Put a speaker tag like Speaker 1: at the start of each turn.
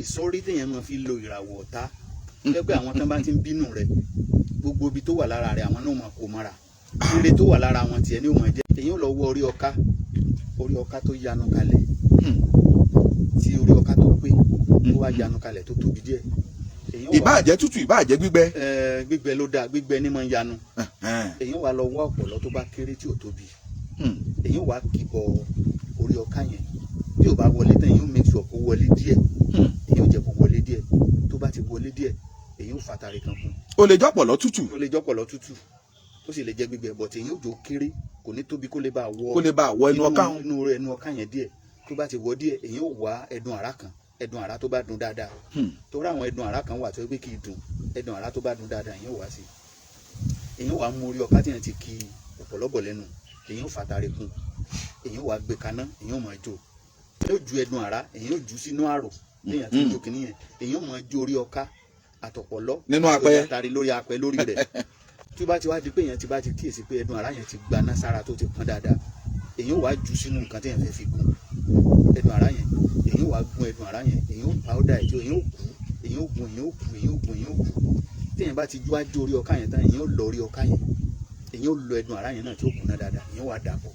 Speaker 1: Ìsọ̀rí téèyàn máa fi lo ìràwọ̀ ọ̀tá, jẹ́ pé àwọn tán bá ti ń bínú rẹ̀, gbogbo ibi tó wà lára rẹ̀, àwọn náà máa kó mọ́ra. Ire tó wà lára wọn tiẹ̀ ní ò máa jẹ́. Èyàn lọ wọ orí ọká, orí ọká tó yanu kalẹ̀, tí orí ọká tó pé, tó wá yanu kalẹ̀, tó tóbi díẹ̀. Èyàn wá
Speaker 2: Ìbáà jẹ́ tútù, ìbáà jẹ́ gbígbẹ.
Speaker 1: Gbígbẹ ló dáa, gbígbẹ ní máa ń yanu. Èyàn wá lọ wá ọ̀pọ̀lọ́ tó bá kéré, tí ò tóbi. Èyàn wá kìbọ orí ọká yẹn. Bí ò bá wọlé tán, èyàn ó make sure kó wọlé díẹ̀. Èyàn ó jẹ́ kó wọlé díẹ̀. Tó bá ti wọlé díẹ̀, èyàn ó fatari kan kún.
Speaker 2: Ó lè jọ́pọ̀lọ́ tútù.
Speaker 1: Ó lè jọ́pọ̀lọ́ tútù, ó sì lè jẹ́ gbígbẹ, but èyàn ó jò kéré, kò ní tóbi, kó lè bá wọ
Speaker 2: Kó lè bá wọ ẹnu ọká.
Speaker 1: Inú ẹnu ọká yẹn díẹ̀. Tó bá ti wọ díẹ̀, èyàn ó wá ẹdun àrá kan, ẹdun àrá tó bá dùn dáadáa, torí àwọn ẹdun àrá kan wà tó yẹ pé kì í dùn. Ẹdun àrá tó bá dùn dáadáa, èyàn ó wá sí, èyàn ó wá mú orí ọká tí yẹn ti ki ọ̀pọ̀lọpọ̀ lẹ́nu, èyàn ó fatari kún, èyàn ó wá gbé kaná, èyàn ó máa jó. Èyàn ó ju ẹdun àrá, èyàn ó jù sínú àrò téèyàn ti ń jó kínní yẹn. Èyàn ó máa jó orí ọká àtọ̀pọ̀lọ́
Speaker 2: Nínú apẹ.
Speaker 1: Àtàrí lórí apẹ lórí rẹ̀. Tí ó bá ti wá di pé èèyàn ti bá ti kíyèsí pé ẹdun àrá yẹn ti gbaná sára, tó ti pọ́n dáadáa, èyàn ó wá jù sínú nǹkan téèyàn fẹ́ fi gún ẹdun àrá yẹn. Èyàn ó wá gún ẹdun àrá yẹn, èyàn ó powder ẹ̀ tí èyàn ó kú, èyàn ó gún, èyàn ó kú, èyàn ó gún, èyàn ó kú. Téèyàn bá ti jó ájú orí ọká yẹn tán, èyàn ó lọ orí ọká yẹn, èyàn ó lọ ẹdun àrá yẹn náà tí ó kúnná dáadáa, èyàn ó wá dà pọ̀.